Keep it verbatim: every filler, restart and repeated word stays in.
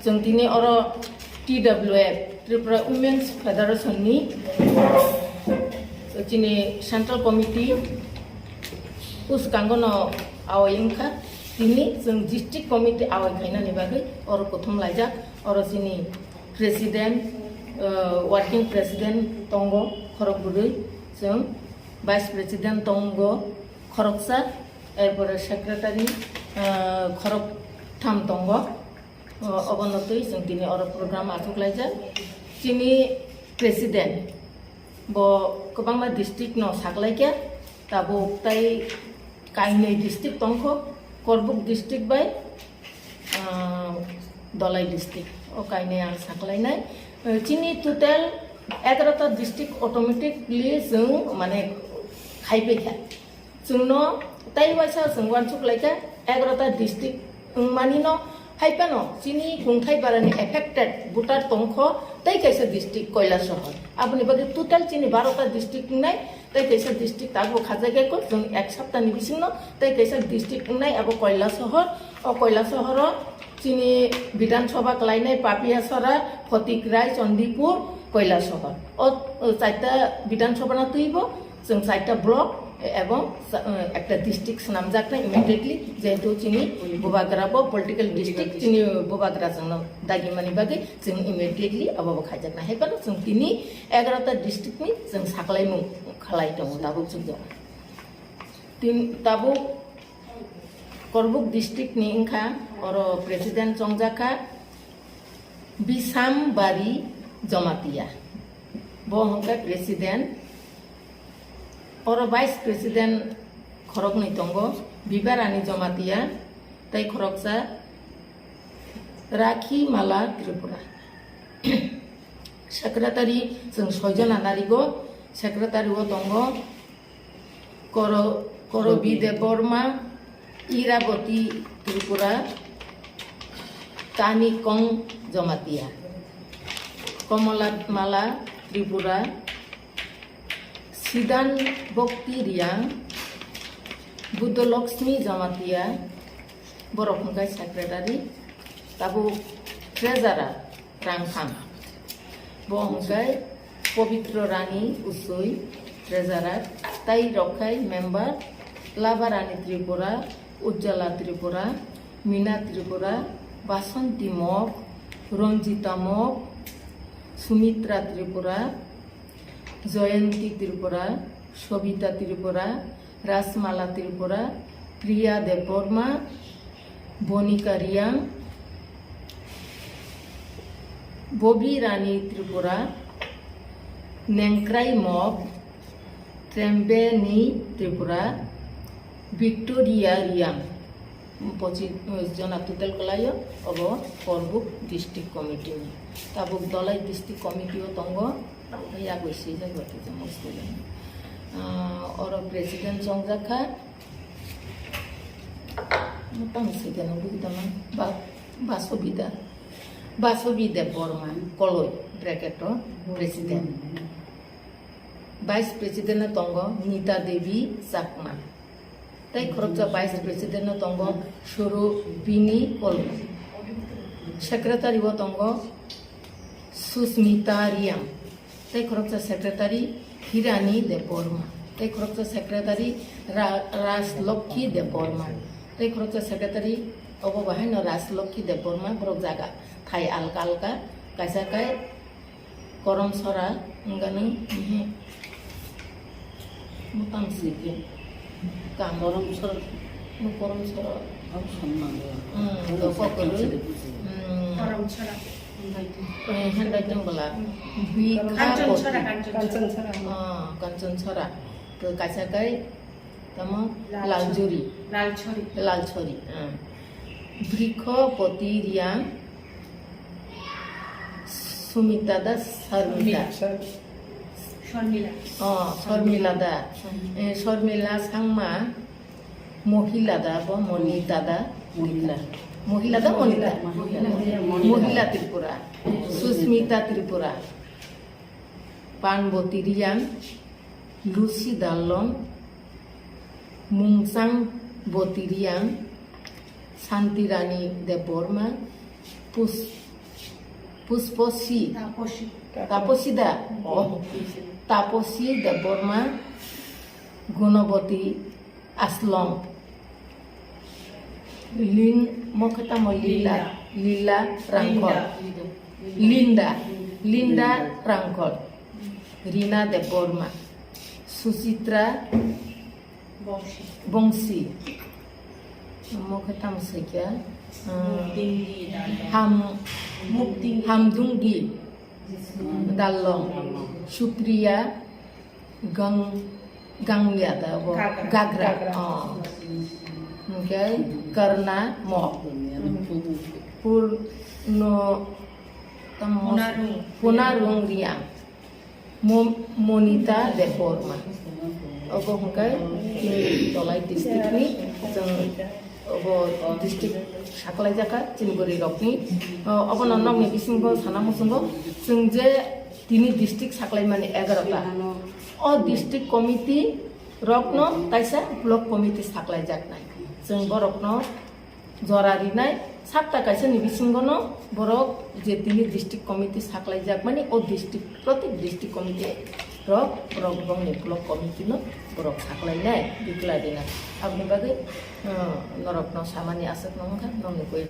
Chwng tini oro T W F, Tripura Women's Federation ni chini Central Committee bwskango no awai wngkha. Tini chwng District Committee awai khainani bagwi oro kuthum laijak. Oro chini President, uh, Working President tongo khorok bwrwi, chwng Vice President tongo khoroksa, erpore Secretary, uh, khorok tham tongo. O, obono twi chwng tini oro program achuk laijak. Chini president bo kwbangma district no saklaikha, tabuk tai kainwi district tongkho, Korbuk district bai, ah, Dhalai district, o kainwi ang saklainai. Eh, chini total egarota district automatically chwng mane khaipaikha. Chwngno tai waisa chwng uansuk laikha, egarota district wngmani no hai phano chini Khungthai barani affected voter tongkho tei kaisa district Kailasohor. Aboni bagwi total chini barota district wngnai, tei kaisa district tabuk khajagwi kho chwng ek saptani bisingno tei kaisa district wngnai abo Kailasohor. O Kailasohoro chini Bidhan Sabha kwlainai Papiasora, Photikrai, Chandipur, Kailasohor. O, o chaita Bidhan Sabha no twibo chwng chaita block ebong sa-, eh, ekta district swnamjaknai immediately, jehetu chini Bubagra bo political district, chini Bubagra chwngno dagimani bagwi chwng immediately abo bo khaijaknai. Hai phano chwng tini egarota district ni chwng saklaimung khlai tongo tabuk chwng jora. Tin, tabuk Korbuk district ni wngkha, oro president chongjakha Bisambari Jamatia. Bo hwnkhe president. Oro vice president khoroknwi tongo, Bibarani Jamatia tei khoroksa Rakhi Mala Tripura. Secretary chwng soijona narigo, secretary o tongo Koro-, Korobi Debbarma, Iraboti Tripura, Kanikong Jamatia, Komola Mala Tripura, Sidan Bokti Riang, Buddholoksmi Jamatia, borok hwnkhe secretary, tabuk treasurer. Rangphang. Bo hwnkhe Pobitro Rani Usui, treasurer, tai rok khai member, Laba Rani Tripura, Ujjala Tripura, Mina Tripura, Basanti Mok, Ranjita Mok, Sumitra Tripura, Jayanti Tripura, Sobita Tripura, Rasmala Tripura, Priya Debbarma, Bonika Riang, Bobi Rani Tripura, Nengkrai Mok, Trembeni Tripura, Victoria Riang. Pochi jona total kwlaio, obo Korbuk District Committee ni. Tabuk Dhalai District Committee o tongo, yagwi swijak bai kisa mostly. Ah, oro president chongjak kha, tamo swijak no bujitama, Ba-, Basubida, Basubi Debbarma, Koloi, bracket o, president. Vice president o tongo Nita Devi Chakma. Tei khoroksa vice president no tongo Suru Bini Kolmo. Secretary o tongo Susmita Riang. Tei khoroksa secretary Hirani Debbarma. Tei khoroksa secretary Ra-, Rajlokhi Debbarma. Tei khoroksa secretary obo bahaino Rajlokhi Debbarma, borok jaga thai alka alka, kaisa kai Korom sora, wngkha nung, mhm. Butang sike. Kam. Korom sora. Bo korom sora. Ang samma ya. Hmm, Korom do sora kokoro. Sora buji. Hmm. Korom sora. Handwriting. Eh, handwriting bola. Hmm. Bikha Kanchan boti. Sora, Kanchan sora. Kanchan sora. Ah, Kanchan sora. To kaisa kai Tamo Lalchori. Lalchori. Lalchori, ah. Brikhopoti Riang, Sumita da Sarmita. Sharmila. Oh, Sarmila da. Sharmila. Eh, Sharmila Sangma, Mohila da, bo Monita da. Mohila. Mohila da, Monita. Mohila. Mohila Tripura. Susmita Tripura. Panboti Riang, Lucy Darlong, Mungchang Boti Riang, Santi Rani Debbarma, Pus-, Pusposi. Taposi. Taposi da. Oh. Taposi Debbarma, Gunoboti Aslong. Lin, mo khe tamo Lila. Lila. Lila Rangkhol. Linda. Linda. Linda Rangkhol. Rina Debbarma. Suchitra Bongsi. Bongsi. Mo khe tamo sai khe, ah, Mukdingdi Dallong. Ham, Mukding. Hamdungdi Dallong. Supriya Gang, Gangya da bo. Gagra. Gagra. Gagra. Oh. Hwnkhe Karna Mok. Purno tamo Punarung. Punarung Riang. Mo-, Monita Debbarma. Obo hwnkhe chini Dholai district ni, chwng obo district saklaijak kha chini bwrwi rokni. O, obono nokni bisingo sana muchungo chwng je tini district saklaimani egaroh ta. O district committee rokno kaisa block committee saklaijak nai. Chwng borokno jora rinai, sapta kaisa ni bisingo no borok je tini district committee saklai jak mani, o district, protek district committee rok, borok bongni block committee no borok saklai nai, declare rinai. Aboni bagwi, uh, norok no samani aswk no wngkha, nokni koi.